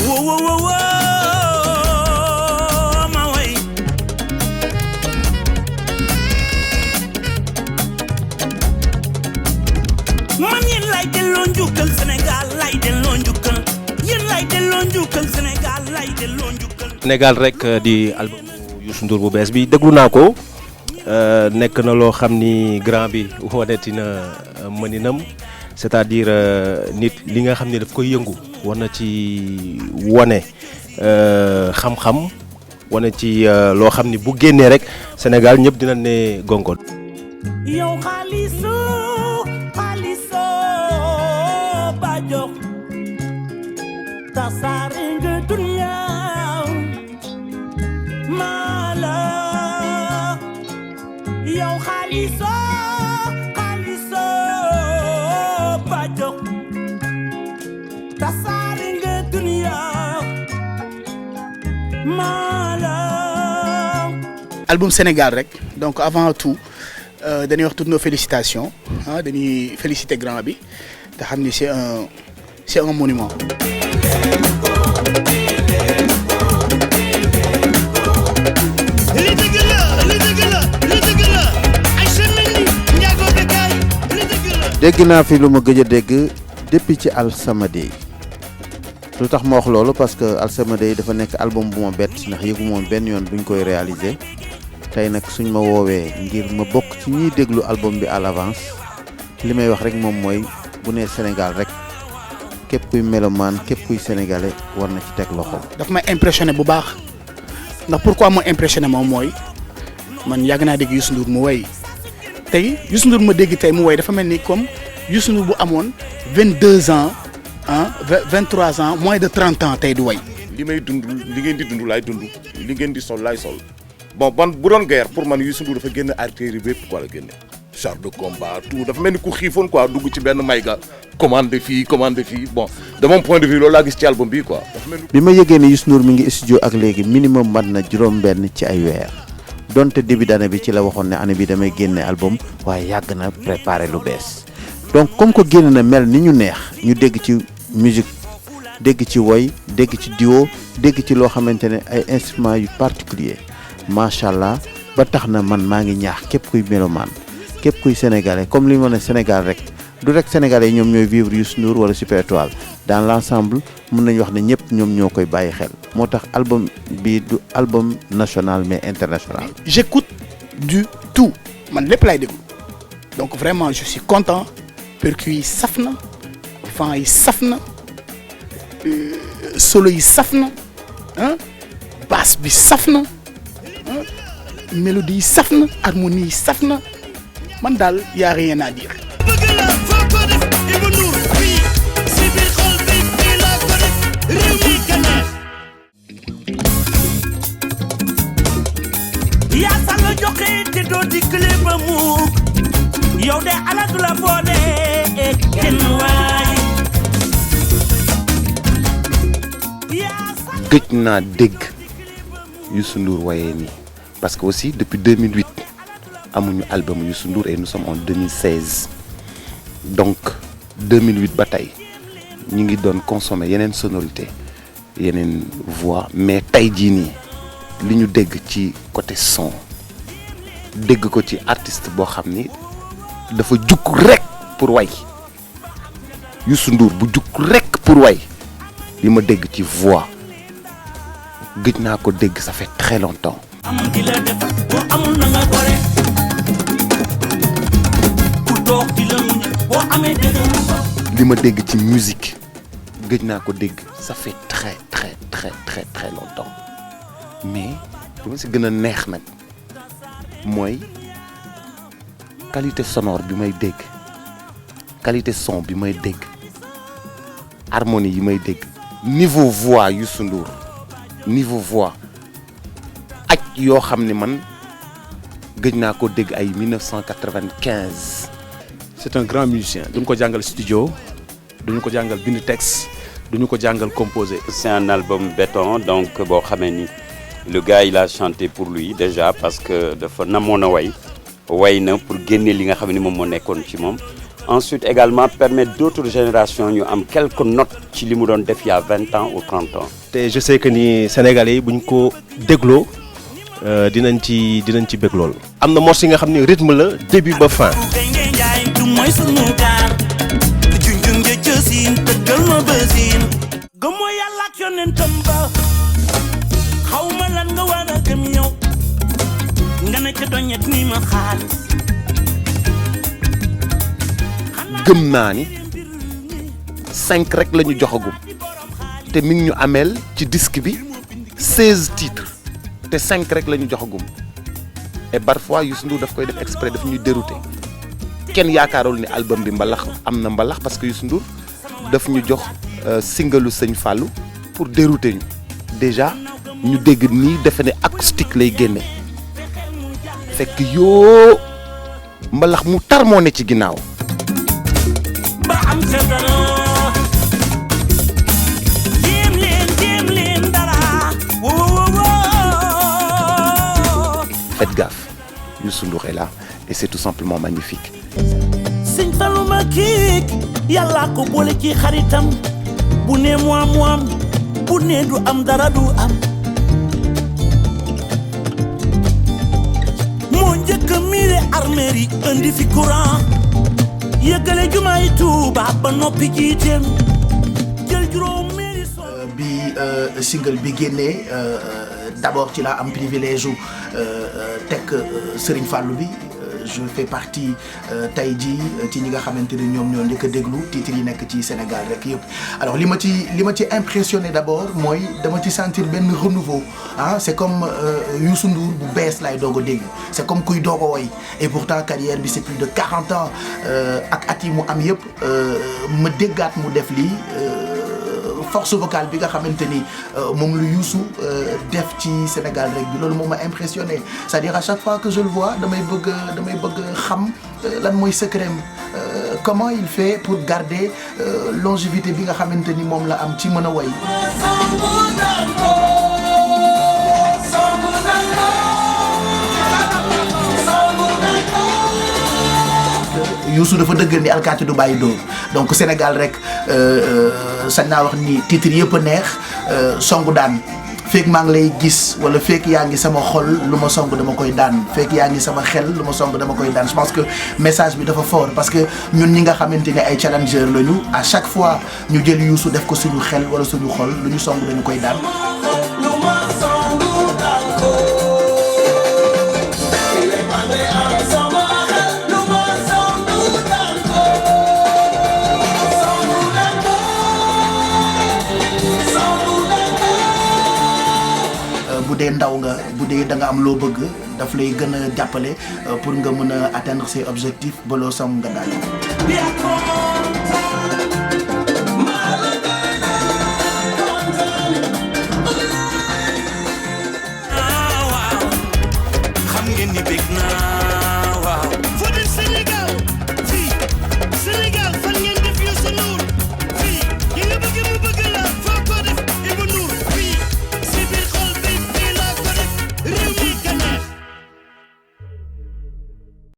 Whoa, whoa, whoa, whoa, my way. Man yéen lay delloo njukkal Sénégal lay delloo njukkal yéen lay delloo njukkal Sénégal lay delloo njukkal. Sénégal rek di album Youssou Ndour bu bees bi déglu naa ko nekk na loo xam ni grand bi waneti na mëninam c'est-à-dire nit li nga xam ne daf koy yëngu war na ci wane xam-xam wane ci loo xam ni bu génnee rek Sénégal ñëpp dina ne gongo. yow xaaliso ba jox tasaare nga dunya mala yow xaaliso ba jox tasaare nga dunya mala. album Sénégal rek donc avant tout dañuy wax toutes nos félicitations ah dañuy féliciter grand bi te xam ni c'est un monument. dégg naa fi lu ma gëj a dégg depuis ci Alsamadé lu tax ma wax loolu parce que Alsamadé dafa nekk album bu ma bett ndax yëgu moom benn yoon buñ koy réaliser tey nag suñ ma woowee ngir ma bokk ci ñuy déglu album bi à l'avance li may wax rek moom mooy bu nee Sénégal rek képp kuy mélomane képp kuy sénégalais war na ci teg loxo. daf may impressionné bu baax ndax pourquoi mu impressionné moom mooy man yàgg naa dégg Youssou Ndour mu woy tey Youssou Ndour ma dégg tey mu woy dafa mel ni comme Youssou Ndour bu amoon 22 ans ah 23 ans moins de 30 ans tey du woy. li may dund li ngeen di dund laay dund li ngeen di sol laay sol bon ban bu doon guerre pour man Youssou Ndour dafa génn artillerie bépp quoi la génne char de combat tout dafa mel ni ku xiifoon quoi dugg ci benn mayga commande fii bon de mon point de vue loolu laa gis ci album bi quoi. bi ma yëgee ne Youssou Ndour mi ngi studio ak léegi minimum mat na juróom-benn ci ay weer donte début d'année bi ci la waxoon ne année bi damay génne album waaye yàgg na préparer lu bees donc comme que génn na mel ni ñu neex ñu dégg ci musique dégg ci woy dégg ci duo dégg ci loo xamante ne ay instruments yu particulier macha allah ba tax na man maa ngi ñaax képp kuy mélomane képp kuy sénégalais comme li ma ne Sénégal rek du rek sénégalais ñoom ñooy vivre Youssou Ndour wala Super Étoile dans l'ensemble mën nañu wax ne ñëpp ñoom ñoo koy bàyyi xel moo tax album bi du album national mais international. J'écoute du tout man lépp laay déglu donc vraiment je suis content percu yi saf na vent yi saf na solo yi saf na ah basse bi saf na mélodie yi saf na harmonie yi saf na man daal y a rien à dire. yaa sàll joxe te doo dikkale ba mukk yow de ala du la boole kenn waay. gëj naa dégg Youssou Ndour wayee nii parce que aussi depuis 2008 amuñu album Youssou Ndour et nous sommes en 2016 donc 2008 ba tey ñu ngi doon consommer yeneen sonorité yeneen voix mais tey jii nii li ñu dégg ci côté son dégg ko ci artiste boo xam ni dafa jukk rek pour way Youssou Ndour bu jukk rek pour way li ma dégg ci voix gëj naa ko dégg ça fait très longtemps. li ma dégg ci musique gëj naa ko dégg ça fait très très très très très longtemps mais li ma si gën a neex nag mooy qualité sonore bi may dégg qualité son bi may dégg harmonie yi may dégg niveau voix Youssou Ndour niveau voix aj yoo xam ne man gëj naa ko dégg ay 1995. c'est un grand musicien duñu ko jàngal studio duñu ko jàngal bind texte duñu ko jàngal composer. c'est un album béton donc boo xamee ni le gars il a chanté pour lui déjà parce que dafa namoon a way na pour génne li nga xam ne moom moo nekkoon ci moom ensuite également permettre d'autres générations ñu am quelques notes ci li mu doon def il y a 20 ans ou 30 ans. te je sais que ni Sénégalais yi buñ ko dégloo dinañ ci bëgg lool. am na morceau yi nga xam ne rythme la début ba fin. gëmoo yàlla ak yonentam ba xaw ma lan nga war a gëm yow nga ne ca doñet ni ma xaalis. gëm naa ni 5 rek la ñu joxagum te mi ngi ñu ameel ci disque bi 16 titres te 5 rek la ñu joxagum et parfois Youssou Ndour daf koy def exprès daf ñuy dérouté kenn yaakaarul ni album bi mbalax am na mbalax parce que Youssou Ndour daf ñu jox singalu Sëñ Fallou pour dérouter ñu déjà ñu dégg nii defe ne acoustique lay génne fekk yoo mbalax mu tar moo ne ci ginnaaw. ba am sa dara jéem leen dara woo. Faites gaffe, Youssou Ndour est là et c'est tout simplement magnifique. Sëñ Fallou ma kii yàlla ko boole ci xaritam bu ne mu am bu ne du am dara du am moo njëkk a miire armeeri indi fi courant yëggale jumaay Tuuba ba noppi jiiteem jël juróom meeri bi single bi génnee d'abord ci laa am privilège u teg Serigne Fallou bi je fais partie tey jii ci ñi nga xamante ne ñoom ñoo njëkk a déglu titres yi nekk ci Sénégal rek yëpp. alors li ma ci impressionné d'abord mooy dama ci sentir benn renouveau ah c'est comme Youssou Ndour bu bees lay doog a dégg c'est comme kuy doog a woy et pourtant carrière bi c'est plus de 40 ans ak at yi mu am yëpp ma déggaat mu def lii. force vocale bi nga xamante ni moom lu Youssou def ci Sénégal rek bi loolu moom ma impressionné c'est-à-dire à chaque fois que je le vois damay bëgg xam lan mooy secret comment il fait pour garder longévité bi nga xamante ni moom la am ci mën a woy. Youssou dafa dëggal ni alkaati du bàyyi dóor donc Sénégal rek sañ naa wax ni titre yëpp a neex songu daan fekk maa ngi lay gis wala fekk yaa ngi sama xol lu ma song dama koy daan fekk yaa ngi sama xel lu ma song dama koy daan je pense que message bi dafa fort parce que ñun ñi nga xamante ne ay challenger lañu à chaque fois ñu jël Youssou def ko suñu xel wala suñu xol lu ñu song dañu koy daan. bu dee ndaw nga bu dee da nga am loo bëgg daf lay gën a jàppale pour nga mën a atteindre ses objectifs ba loo sam nga daal. xam ngeen ni bég naa